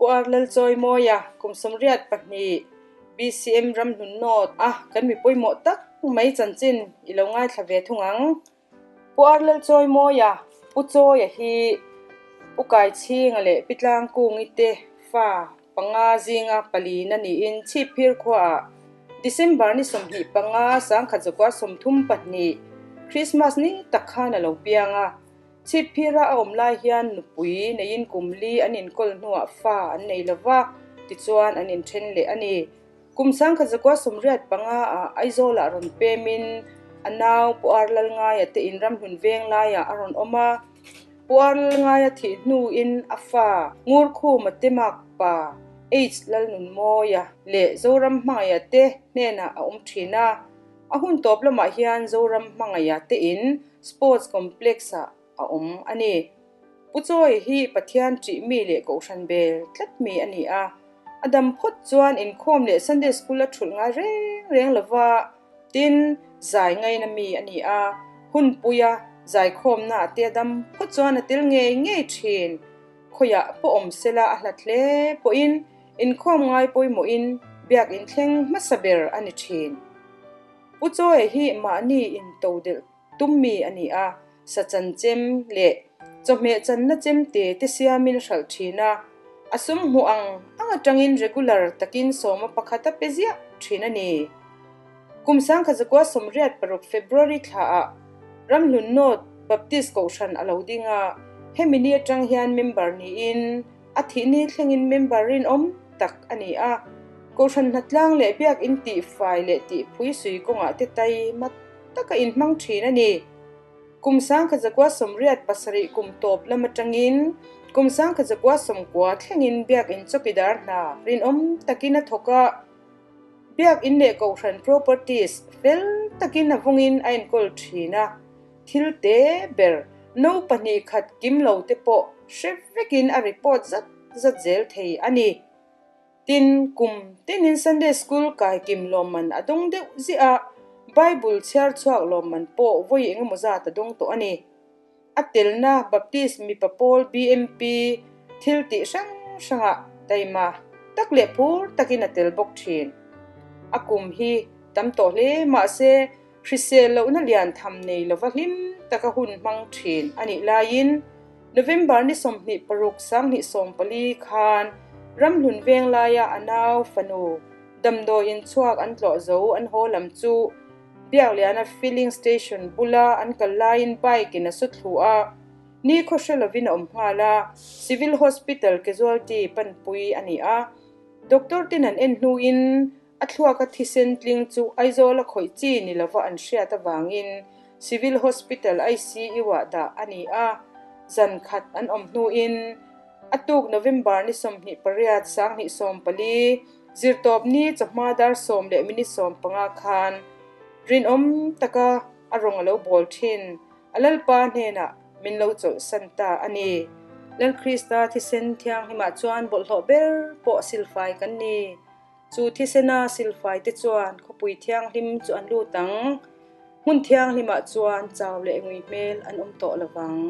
Pu Ar Lalchawimawia, kum 82, BCM Ramhlun North a kan mi pawimawh tak mai chanchin i lo ngaithla ve thung ang. Pu Ar Lalchawimawia, Pu Chawia hi Pu Kaichhinga leh Pi Tlangkungi te fa panga zinga palina niin Chhipphir khuaah December ni 25 1932 Christmas ni tak khan a lo piang a. Chhipphira a awm lai hian nupui neiin kum li an inkawl hnuah fa an nei lo va, tichuan an inthen leh a ni. Kum 1985 ah Aizawlah rawn pemin a nau Pu Ar Lalngaia te in ramhlun veng laiah a rawn awm a. Pu Ar Lalngaia thih hnuin a fa Ngurkhuma te makpa H Lalnunmawia leh Zoram Hmangaia te hnenah a awm thin a. A hun tawp lamah hian Zoram Hmangaia te in Sports Complex-ah a awm a ni. Pu Chawi hi Pathian ṭih mi leh Kohhran bel tlat mi a ni a. A dam phawt chuan inkhawm leh Sunday School a ṭhulh ngai reng reng lo va, tin, zai ngaina mi a ni a. Hunpuia zaikhawmnaah te a dam phawt chuan a tel ngei ngei ṭhin. Khawiah pawh awm sela a hlat hle pawhin inkhawm ngai pawimawhin biakinn thleng hmasa ber a ni ṭhin. Pu Chawi hi mahni intodelh tum mi a ni a, sa chan chem leh chawhmeh channa chem te te siamin a hralh thin a, a sum hmuh ang ang atangin regular takin sawma pakhat a pe ziah thin a ni. Kum 1986 February thlaah Ramhlun North Baptist Kohhran a lo ding a, hemi ni atang hian member niin A thihni thlengin member rinawm tak a ni a, Kohhran hnatlang leh biakinn tihfai leh tihphui sui kawngah te taima taka inhmang thin a ni. Kum 1987 kum tawp lam atangin kum 1990 thlengin biakinn chawkidar hna rinawm takin a thawk a, biakinn leh Kohhran properties fel takin a vawngin a enkawl thin a. Thil te ber, no pahnih khat kim lo te pawh hre vekin a report zat zat zel thei a ni. Tin, kum tinin Sunday School kai kim lawmman a dawng deuh ziah a, Bible chhiar chhuak lawmman pawh vawi engemaw zat a dawng tawh a ni. A telna Baptist mipa pawl BMP thil tih hrang hrangah taima tak leh phur takin a tel bawk thin. A kum hi tam tawh hle mahse, Hrisel lohna lian tham nei lova hlim taka hun hmang thin a nih laiin November ni 26 2014 khan Ramhlun veng laia a nau fanu damdawi inchhuak an tlawh zo an haw lam chu Biakliana filling station bula an kal laiin bike in a su thlu a, ni khaw hre lovin a awm nghal a, Civil Hospital casualty panpui a ni a, doctor ten an en hnuin A thluaka thisen tling chu Aizawl a khawih chi ni lova an hriat avangin Civil Hospital ICU-ah dah a ni a, zan khat an awm hnuin a tuk November ni 28 2014 zirtawpni chawhma dar 10:15 khan rinawm taka a rawng a lo bawl thin a Lalpa hnenah min lo chawlhsan ta a ni. Lal Krista thisen thianghlimah chuan bawlhhlawh ber pawh silfai kan ni. Chu thisena silfai te chuan khawpui thianghlim chu an lut ang. Hmun thianghlimah chuan chau leh ngui hmel an awm tawh lo vang.